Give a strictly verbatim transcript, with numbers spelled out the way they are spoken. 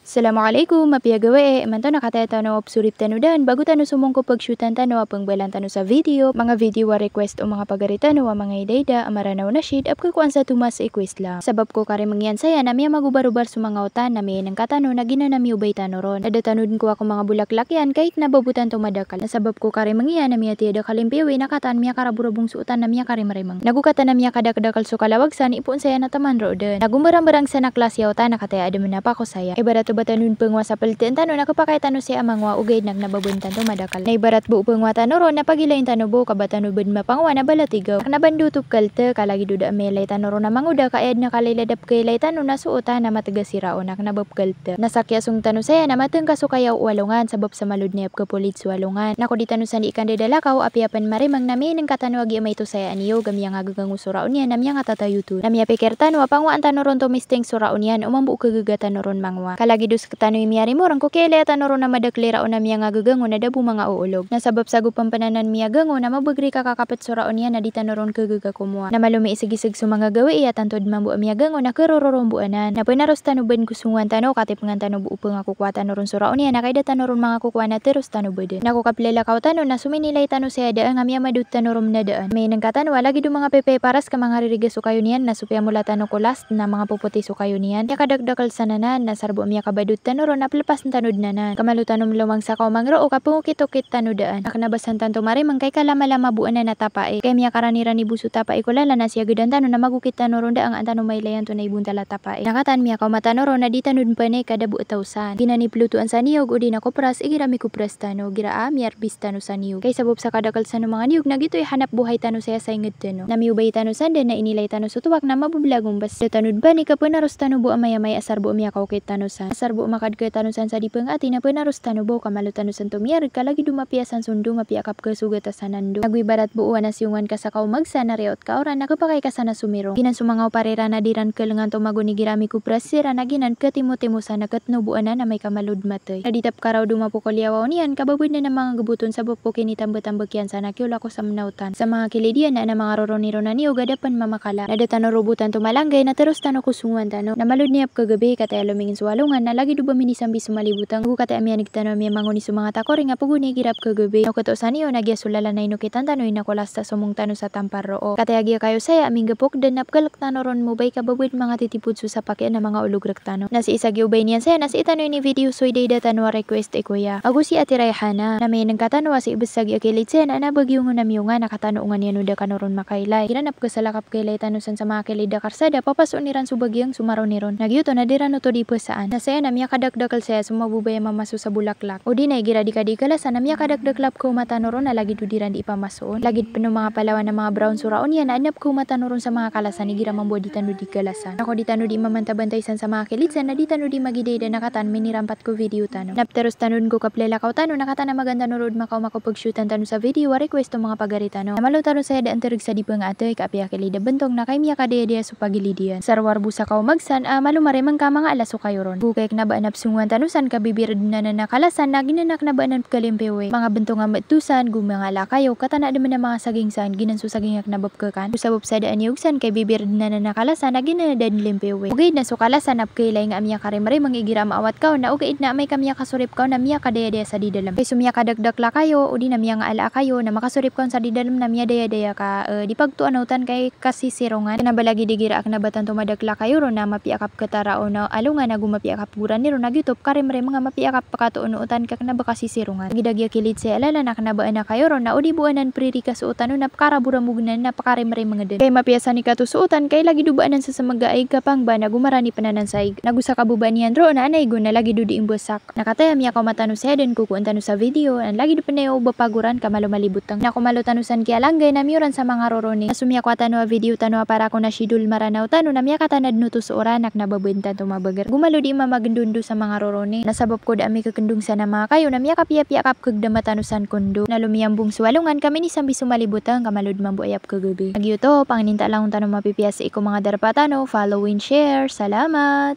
Assalamu alaikum, mapiya gawii, imanto na kataya tano a psorip tano daan, bago tano somong ko pagshootan tano a pengbalan tano sa video, manga video a request o manga pagari tano a manga ida-ida, a Maranao Nasheed, a pekhakowan sa tomas iko Islam. Sabap ko karimeng iyan saya na miyamagobar-obar so manga otan, na miyainengka tano, na giyanan a miyobay tano ron. Na da tano den kowa ko manga bolaklak iyan, ka kena ba bo tanto madakl. Na sabap ko karimeng iyan, na miyatiyada ka limpiwi, na kataan miyakarabong-rabong so otan, na miyakarimrimeng. Na go kataan a miyakadakdakl so kalawag san, ipoon saya na taman roo den. Na go mberang-mberang san a klasi a otan, na kataya ademen a pako saya. Ibarat o ba tano den pengowa sa pelten tano, na kepakay tano saya a mangowa ogaid na kena ba bo den tanto madakl. Na ibarat bo o pengowa tano ron, na pagilain tano bo, ka ba tano bo den mapangowa na balatigaw. Kena ba den doto pekelt, ka lagid o da a miyailay tano ron a mangoda, ka aya den a kalaylad a pekailay tano na so otan na mategas iran, na kena ba pekelt. Na sa kiyasong tano saya na matengka so kayaw o alongan, sabap sa malo den a ipkepolit so alongan. Na ko di tano san di ikandadalakaw, apiya pen marimeng na miyainengka tano a giya maito saya a niyog a miyangagegango so raon iyan, na miyangatatayoto. Na miyapikir tano a pangowaan tano ron tomisting so raon iyan, o mambo o kegega tano ron mangowa. Ka lagid o sekitano i miyarimoreng ko kiyailaya tano ron a madakl i raon a miyangagegango na da bo manga oolog. Na sabap sa go pen pen anan miyagango na mabegri ka kakapet so raon iyan na di tano ron kegega komowa. Na malo miisegiseg so manga gawii a tanto den mambo a miyagango na kerororombo anan. Na penaros tano bo den ko songowan tano, katipengan tano bo o pengakokowa tano ron so raon iyan, na kaida tano ron mangakokowa na teros tano bo den. Na ko kaplalakaw tano na sominilay tano saya daan a miyamadot tano ron na daan. Miyainengka tano a lagid o manga pipiya i paras ka mangaririga so kayo niyan, na so piyamola tano ko last na mangapopoti so kayo niyan. Miyakadakdakl san anan, na asar bo a miyakabadot tano ron na pelepasen tano den anan. Ka malo tano melomang sa kaomang roo ka pengokit-okit tano daan. Na kena ba san tanto marimeng ka ikalamalama bo anan a tapai. Ka miyakarani-rani bo so tapai ko lalan na siyagedan tano na magokit tano ron daan a tano mailay antonaa i bontal a tapai. Na kataan miyakaoma tano ron na di tano den panay ka da bo a taw san. Giyanan i pelotoan sa niyog odi na kopras, igira mikopras tano, igira a miyarbis tano sa niyog. Ka isabap sa kadakl san o manga niyog na giyoto i hanap bohay tano saya sa inged tano. Na miyobay tano san den na inilay tano so towak na mabebelagombes. Da tano den panay ka penaros tano bo a mayamay asar bo a miyakaokit tano san. Asar bo a makadka tano san sa di pengati na penaros tano bo, ka malo tano san tomiyareg ka lagid o mapiya san so ndo, mapiya ka pekesogata san a ndo. Na go ibarat bo o wan a siyongan ka sa kaomag san na riyaot ka oran na kepakay ka san a somirong. Giyanan so manga opar iran na di ran kelengan tomagon igira mikopras siran, na giyanan ketimotimo san na ketno bo anan amay ka malo den matey. Na di ta pekaraod o mapokol i awaw niyan, ka ba bo den a manga geboton sabap ko kinitambetambek iyan san a kiyolako sa mena otan. Sa manga kilid iyan na manga roroni ron a niyog a da pen mamakala. Na da tano ron bo tanto malanggay na teros tano ko songowan tano. Na malo den a pekagabi, kataya lomingin so alongan na lagid o ba minisambi so maliboteng. Go kataya miyaneg tano a miyamangoni so manga takoring a pegoni igira pekagabi. Na okit o saniyo na giya so lalan a inokitan tano ina ko last a somong tano sa tampar roo. Kataya giya kayo saya a minggepok den na pekelek tano ron mobay ka ba bo den manga titipod so sapak iyan a manga olog rektano. Na sii sa giya o ba iniyan saya na sii tano ini-video so ida-ida tano a request i Kuya ago si Ate Rayhana. Na miyainengka tano a sii bes a giya kilid saya na ana bagiyong o namiyongan a katano ongan iyan o da kano ron makailay. Igira na pekesalak a pekailay tano san sa manga kilid a karsada, papasoon iran so bagiyong so maroni ron. Na giyoto na di ran oto di pesaan. Na saya na miyakadakdakl saya so mabobay a mamaso sa bolaklak. Odi na igira di ka di kalasan na miyakadakdakl a pekaoma tano ron a lagid o di ran di ipamasoon. Lagid pen o manga palawan a manga brown so raon iyan na adn a pekaoma tano ron sa manga kalasan igira mambo a di tano di kalasan. Na ko di tano di mamantabantay san sa manga kilid san na di tano di magida-ida na kataan minirampat ko video tano. Na peteros tano den ko kaplalakaw tano na kataan a magaan tano ron makaoma ko pagshootan tano sa video a request o manga pagari tano. Na malo tano saya da antereg sa di pengaatey ka apiya kilid a bentong na kay miyakadayadaya so pagilid iyan. Sa rowar bo sa kaomag san a malo marimeng ka manga alas o kayo ron. Go kay kena ba anan pesongowan tano san ka bibir den anan a kalasan na giyanan a kena ba anan pekalimpiwi. Manga bentong a meto san, go manga ala kayo, kataan a demen a manga saging san, giyanan so saging a kena ba pekekan. Go sabap sa da a niyog san kay bibir den anan a kalasan na giyanan a da den limpiwi. Ogaid na so kalasan a pekailay nga a miyakarimrimeng igira maawat ka on na ogaid na amay ka miyakasorip ka on na miyakadayadaya sa di dalem. Kay so miyakadakdakl a kayo, odi na miyangaala a kayo, na makasorip ka on sa di dalem na miyadayadaya ka, eh, di pagtoan a otan kay kasisirongan. Kena ba lagid igira a kena ba tanto madakl a kayo ron na mapiya ka peketara on a alongan ago mapiya ka pegorani ron a giyoto pekarimrimeng a mapiya ka pekatoon o otan ka kena ba kasisirongan. Lagid a giya kilid saya a lalan a kena ba anan a kayo ron na o di bo anan peririkas o otan on na pekaraborambogen anan na pekarimrimeng den. Kay mapiya san ikato so otan kay lagid o ba anan sesemega a ig ka pangba na go marani pen anan sa ig. Na go sa kababaan iyan roo na anay go na lagid o di imbesak. Na kataya miyakaoma tano saya den, kokowan tano sa video, na lagid pen aya o ba pagoran ka malo maliboteng. Na ko malo tano san kiyalanggay na miyoran sa manga roroni. Na so miyakowa tano a video tano a para ko nashied o Maranao tano na miyakatanad oto so oran na kena ba bo den tanto mabeger. Go malo di mamagendondo sa manga roroni. Na sabap ko da a mikekendong san a manga kayo na miyakapiyapiya ka pekegdama tano san ko ndo. Na lomiyambong so alongan ka minisambi so maliboteng ka malo den mambo aya pekagabi. Na giyoto, pangnin ta langon tano mapipiya sii ko manga darpa tano, follow and share. Salamat!